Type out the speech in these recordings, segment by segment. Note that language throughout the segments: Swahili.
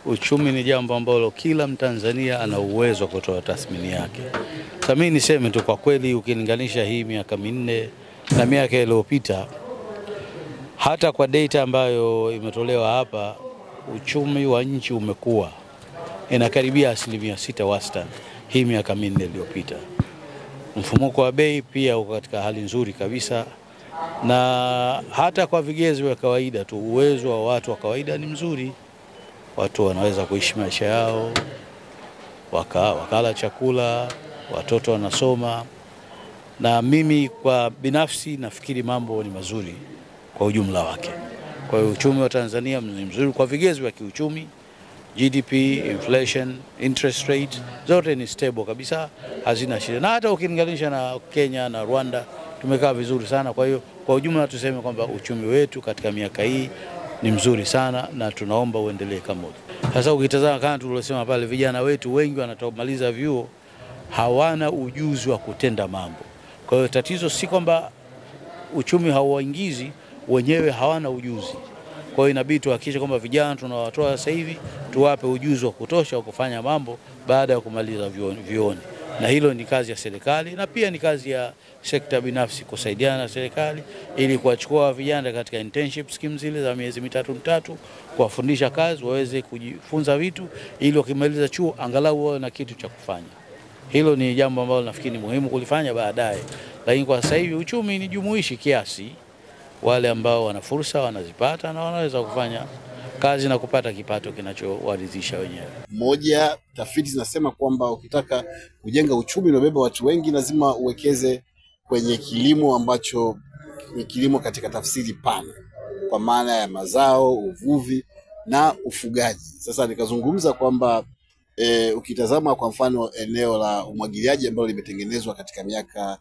Uchumi ni jambo ambalo kila Mtanzania ana uwezo kutoa tathmini yake. Sasa mimi niseme tu kwa kweli, ukilinganisha hii miaka 4 na miaka iliyopita, hata kwa data ambayo imetolewa hapa, uchumi wa nchi umekua, inakaribia 6% wastani hii miaka 4 iliyopita. Mfumuko wa bei pia uko katika hali nzuri kabisa, na hata kwa vigezo vya kawaida tu, uwezo wa watu wa kawaida ni mzuri. Watu wanaweza kuishi maisha yao, wakala chakula, watoto wanasoma. Na mimi kwa binafsi nafikiri mambo ni mazuri kwa ujumla wake. Kwa hiyo uchumi wa Tanzania ni mzuri kwa vigezo vya kiuchumi. GDP, inflation, interest rate zote ni stable kabisa, hazina shida. Na hata ukilinganisha na Kenya na Rwanda tumekaa vizuri sana. Kwa hiyo kwa ujumla tuseme kwamba uchumi wetu katika miaka hii ni mzuri sana na tunaomba uendelee kama hivi. Sasa ukitazama kama tulivyosema pale, vijana wetu wengi wanatomaliza vyuo hawana ujuzi wa kutenda mambo. Kwa hiyo tatizo si kwamba uchumi hauwaingizi, wenyewe hawana ujuzi. Kwa hiyo inabidi tuhakikishe kwamba vijana tunawatoa sasa hivi tuwape ujuzi wa kutosha wa kufanya mambo baada ya kumaliza vyuoni. Na hilo ni kazi ya serikali na pia ni kazi ya sekta binafsi kusaidiana na serikali ili kuwachukua vijana katika internship schemes zile za miezi 3 kuwafundisha kazi waweze kujifunza vitu ili wakimaliza chuo angalau wawe na kitu cha kufanya. Hilo ni jambo ambalo nafikiri ni muhimu kulifanya baadaye. Lakini kwa sasa hivi uchumi ni jumuishi kiasi, wale ambao wana fursa wanazipata na wanaweza kufanya kazi na kupata kipato kinachowaridhisha wenyewe. Moja, tafiti zinasema kwamba ukitaka kujenga uchumi unaobeba watu wengi lazima uwekeze kwenye kilimo ambacho ni kilimo katika tafsiri pana, kwa maana ya mazao, uvuvi na ufugaji. Sasa nikazungumza kwamba ukitazama kwa mfano eneo la umwagiliaji ambalo limetengenezwa katika miaka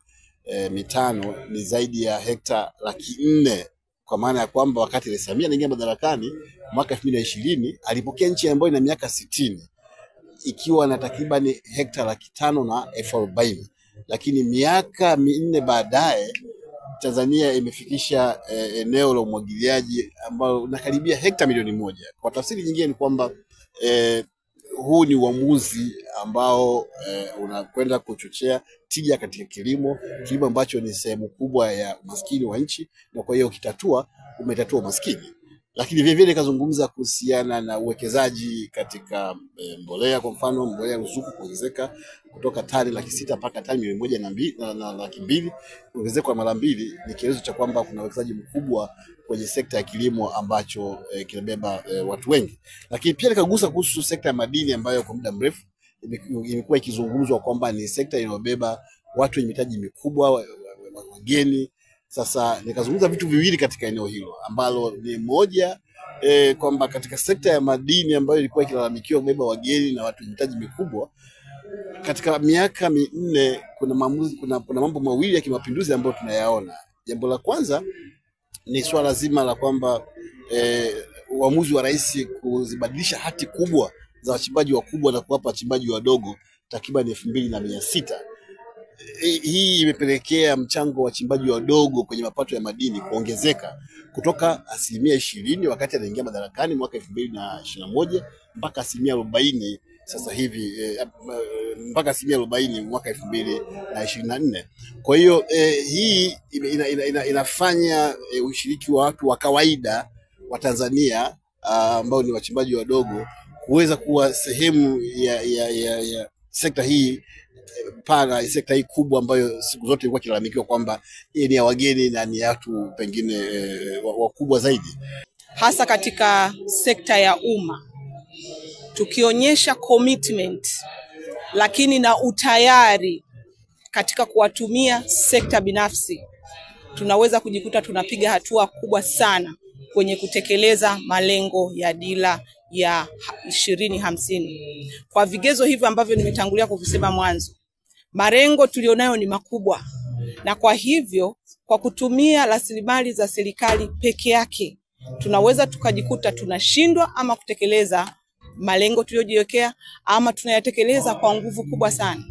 5 ni zaidi ya hekta 400,000, kwa maana ya kwamba wakati Rais Samia anaingia madarakani mwaka 2020 alipokea nchi ambayo ina miaka 60 ikiwa na takriban hekta 540,000, lakini miaka 4 baadaye Tanzania imefikisha eneo la umwagiliaji ambalo linakaribia hekta 1,000,000. Kwa tafsiri nyingine ni kwamba huu ni uamuzi ambao unakwenda kuchochea tija katika kilimo, kilimo ambacho ni sehemu kubwa ya umaskini wa nchi, na kwa hiyo ukitatua umetatua umaskini. Lakini vile vile nikazungumza kuhusiana na uwekezaji katika mbolea, kwa mfano mbolea ruzuku kuongezeka kutoka tani 600,000 mpaka tani 1,200,000, kuongezeka mara 2 ni kielezo cha kwamba kuna uwekezaji mkubwa kwenye sekta ya kilimo ambacho kinabeba watu wengi. Lakini pia nikagusa kuhusu sekta ya madini ambayo kwa muda mrefu imekuwa ikizungumzwa kwamba ni sekta inayobeba watu wenye mitaji mikubwa, wageni. Sasa nikazungumza vitu viwili katika eneo hilo ambalo ni moja, kwamba katika sekta ya madini ambayo ilikuwa ikilalamikiwa kubeba wageni na watu wenye mitaji mikubwa, katika miaka 4 kuna maamuzi, kuna mambo mawili ya kimapinduzi ambayo tunayaona. Jambo la kwanza ni swala zima la kwamba uamuzi wa rais kuzibadilisha hati kubwa za wachimbaji wakubwa na kuwapa wachimbaji wadogo takriban 2600. Hii imepelekea mchango wa wachimbaji wadogo kwenye mapato ya madini kuongezeka kutoka 20% wakati anaingia madarakani mwaka 2021 mpaka 40% sasa hivi, mpaka 40% mwaka 2024. Kwa hiyo hii inafanya ushiriki wa watu wa kawaida wa Tanzania ambao ni wachimbaji wadogo kuweza kuwa sehemu ya sekta hii pana, sekta hii kubwa ambayo siku zote ilikuwa ikilalamikiwa kwamba ni ya wageni na ni watu pengine wakubwa zaidi. Hasa katika sekta ya umma tukionyesha commitment lakini na utayari katika kuwatumia sekta binafsi, tunaweza kujikuta tunapiga hatua kubwa sana kwenye kutekeleza malengo ya dira ya 2050. Kwa vigezo hivyo ambavyo nimetangulia kuvisema mwanzo, malengo tulionayo ni makubwa, na kwa hivyo kwa kutumia rasilimali za serikali peke yake tunaweza tukajikuta tunashindwa ama kutekeleza malengo tuliyojiwekea ama tunayatekeleza kwa nguvu kubwa sana.